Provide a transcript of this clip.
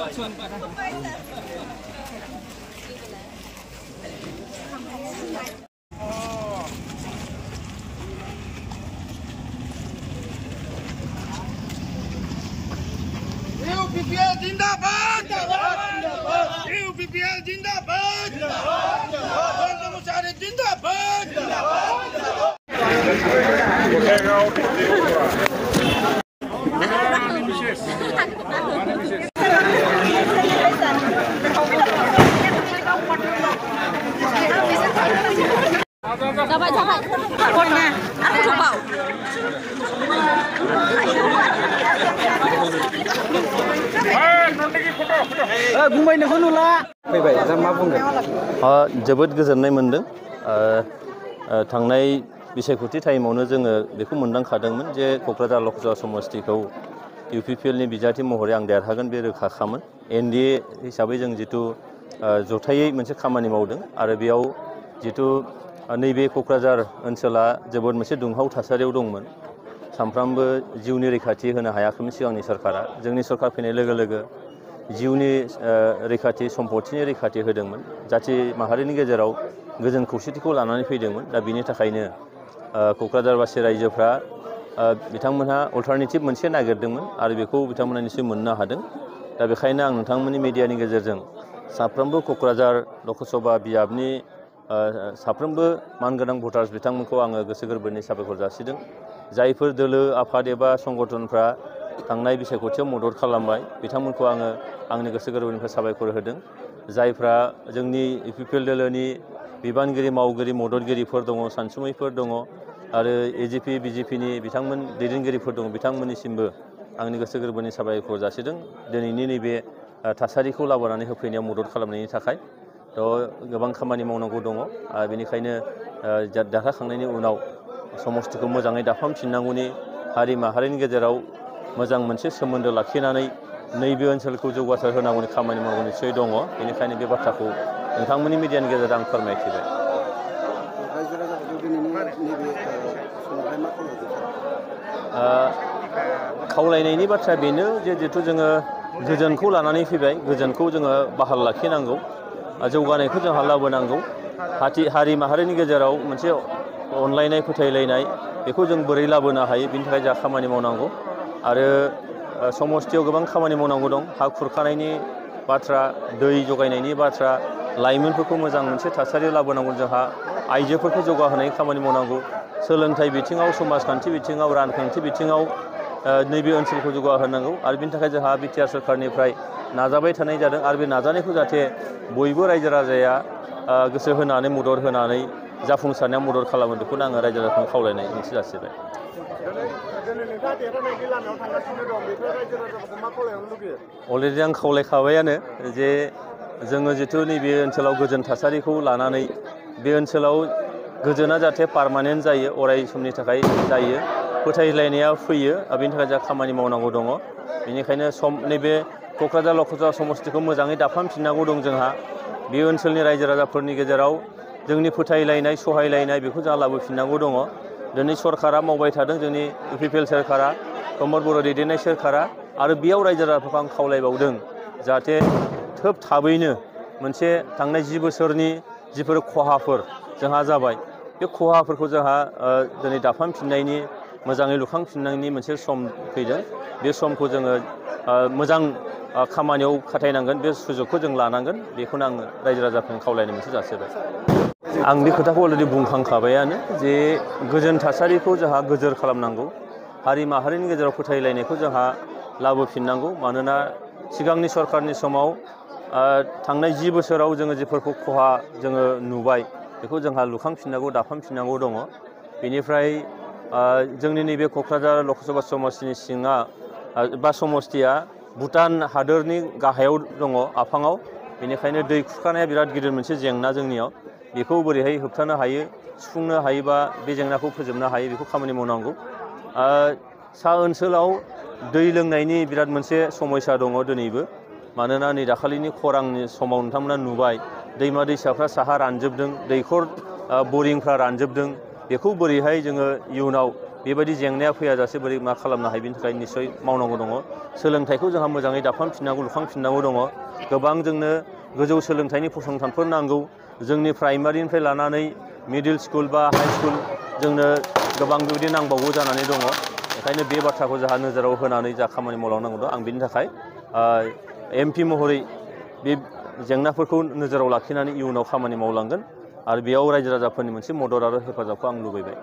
UPPL जिंदाबाद UPPL जिंदाबाद Bantu Musyarif जिंदाबाद जोबोद गोजोननाय मोनदों थांनाय बिसायख'थि टाइमावनो जोङो बेखौ मोनदांखादोंमोन जे क'क्राझार लकसभा समस्तिखौ UPPLनि बिजाथि महरै आं देरहागोन बे रोखाखामोन NDA हिसाबै जों जितु जथायै मोनसे खामानि मावदों आरो बेयाव जितु नैबे क'क्राझार ओनसोला जोबोद मोनसे दुंहाव थासारियाव दंमोन सानफ्रामबो जिउनि रैखाथि होनो हायाखैमोन सिगांनि सरकारा जोंनि सरकार फैनाय लोगो लोगो जिउनि रैखाथि सम्पथिनि रैखाथि होदोंमोन जाथि माहारिनि गेजेराव गोजोन खौसेथिखौ लानानै फैदोंमोन दा बिनि थाखायनो क'क्राझारबासि रायजोफ्रा बिथांमोनहा अल्टारनेटिभ मोनसे नागिरदोंमोन आरो बेखौ बिथांमोनहा निश्चय मोननो हादों दा बेखायनो आं नोंथांमोननि मिडियानि गेजेरजों साफ्रोमबो क'क्राझार लकसभा बियाबनि साफ्रोमबो मानगोनां भटार्स बिथांमोनखौ आङो गोसो गोरबोनि साबायखर जासिदों जायफोर दोलो आफाद एबा संगठनफ्रा थांनाय बिसायख'थियाव मदद खालामबाय बिथांमोनखौ आङो आंनि गोसो गोरबोनिफ्राय साबायखर होदों जायफ्रा जोंनि UPPL दोलोनि बिबानगिरि मावगिरि मददगिरिफोर दङ सानसुमैफोर दङ आरो AGP BJPनि बिथांमोन दैदेनगिरिफोर दङ बिथांमोननिसिमबो आंनि गोसो गोरबोनि साबायखर जासिदों दिनैनि नैबे थासारिखौ लाबोनानै होफैनायाव मदद खालामनायनि थाखाय गोबां खामानि मावनांगौ दङ बेनिखायनो देरहाखांनायनि उनाव समस्तिखौ मोजाङै दाफामफिननांगौनि हारि माहारिनि गेजेराव मोजां मोनसे सोमोन्दो लाखिनानै नैबे ओनसोलखौ जौगासार होनांगौनि खामानि मावनो निश्चय दङ बेनिखायनो बे बाथ्राखौ नोंथांमोननि मिडियानि गेजेरजों आं फोरमायथिबाय खावलायनायनि बाथ्राया बेनो जे जिहेथु जोङो गोजोनखौ लानानै फैबाय गोजोनखौ जोङो बाहाल लाखिनांगौ जौगानायखौ जोंहा लाबोनांगौ हारि माहारिनि गेजेराव मोनसे अनलायनाय फोथायलायनाय बेखौ जों बोरै लाबोनो हायो बिनि थाखाय जोंहा खामानि मावनांगौ आरो समस्तियाव गोबां खामानि मावनांगौ दं हा खुरखानायनि बाथ्रा दै जगायनायनि बाथ्रा लाइमोनफोरखौ मोजां मोनसे थासारियाव लाबोनांगौ जोंहा आइजोफोरखौ जौगाहोनायनि खामानि मावनांगौ सोलोंथाइ बिथिङाव समाजखान्थि बिथिङाव रांखान्थि बिथिङाव नैबे ओनसोलखौ जौगाहोनांगौ आरो बिनि थाखाय जोंहा BTR सरकारनिफ्राय नाजाबाय थानाय जादों आरो बे नाजानायखौ जाहाथे बयबो रायजो राजाया गोसो होनानै मदद होनानै जाफुंसारनायाव मदद खालामो बेखौनो आङो रायजो राजाखौ खावलायनाय मोनसे जासिबाय अलरेडि आं खावलायखाबायानो जे जोङो जिथु नैबे ओनसोलाव गोजोन थासारिखौ लानानै बे ओनसोलाव गोजोना जाहाथे पारमानेन्ट जायो अराय समनि थाखाय जायो फोथायलायनाया फैयो बेनि थाखाय जोंहा खामानि मावनांगौ दङ बेनिखायनो नैबे क'क्राझार लकसभा समस्तिखौ मोजाङै दाफामफिननांगौ दं जोंहा बे ओनसोलनि रायजो राजाफोरनि गेजेराव जोंनि फोथायलायनाय सहायलायनाय बेखौ जोंहा लाबोफिननांगौ दङ दिनै सरकारा मावबाय थादों जोंनि UPPL सरकारा प्रमद बर' दैदेननाय सरकारा आरो बेयाव रायजो राजाफोरखौ आं खावलायबावदों जाहाथे थाबैनो मोनसे थांनाय 10 बोसोरनि जिफोर खहाफोर जोंहा जाबाय बे खहाफोरखौ जोंहा दिनै दाफामफिननायनि मोजाङै लुखांफिननायनि मोनसे सम फैदों बे समखौ जोङो मोजां खामानियाव खाथायनांगोन बे सुजुगखौ जों लानांगोन बेखौनो आङो रायजो राजाफोरनो खावलायनो मोनसे जासिबाय आं बे खोथाखौ अलरेडि बुंखांखाबायानो जे गोजोन थासारिखौ जोंहा गोजोर खालामनांगौ हारि माहारिनि गेजेराव फोथायलायनायखौ जोंहा लाबोफिननांगौ मानोना सिगांनि सरकारनि समाव थांनाय 10 बोसोराव जोङो जेफोरखौ खहा जोङो नुबाय बेखौ जोंहा लुखांफिननांगौ दाफामफिननांगौ दङ बेनिफ्राय जोंनि नैबे क'क्राझार लकसभा समस्तिनि सिङा बा समस्तिया भुटान हादोरनि गाहायाव दङ आफाङाव बेनिखायनो दै खुरखानाया बिराद गिदिर मोनसे जेंना जोंनियाव बेखौ बोरैहाय होबथानो हायो सुफुंनो हायोबा बे जेंनाखौ फोजोबनो हायो बेखौ खामानि मावनांगौ सा ओनसोलाव दै लोंनायनि बिराद मोनसे समस्या दङ दिनैबो मानोना नै दाखालिनि खरांनि समाव नोंथांमोना नुबाय दैमा दैसाफ्रा साहा रानजोबदों दैखर बरिंफ्रा रानजोबदों बेखौ बोरैहाय जोङो इयुनाव बेबायदि जेंनाया फैयाजासे बोरै मा खालामनो हायो बेनि थाखाय निस्सय मावनांगौ दङ। सोलोंथाइखौ जोंहा मोजाङै दाफामफिननांगौ लुखांफिननांगौ दङ। गोबां जोंनो गोजौ सोलोंथाइनि फसंथानफोर नांगौ। जोंनि प्राइमारिनिफ्राय लानानै मिडिल स्कुल बा हाइ स्कुल जोंनो गोबां बेबायदि नांबावगौ जानानै दङ। ओंखायनो बे बाथ्राखौ जोंहा नोजोराव होनानै जा खामानि मावलांनांगौ दं आं बिनि थाखाय MP महरै बे जेंनाफोरखौ नोजोराव लाखिनानै इयुनाव खामानि मावलांगोन आरो बेयाव रायजो राजाफोरनि मोनसे मदद आरो हेफाजाबखौ आं लुबैबाय।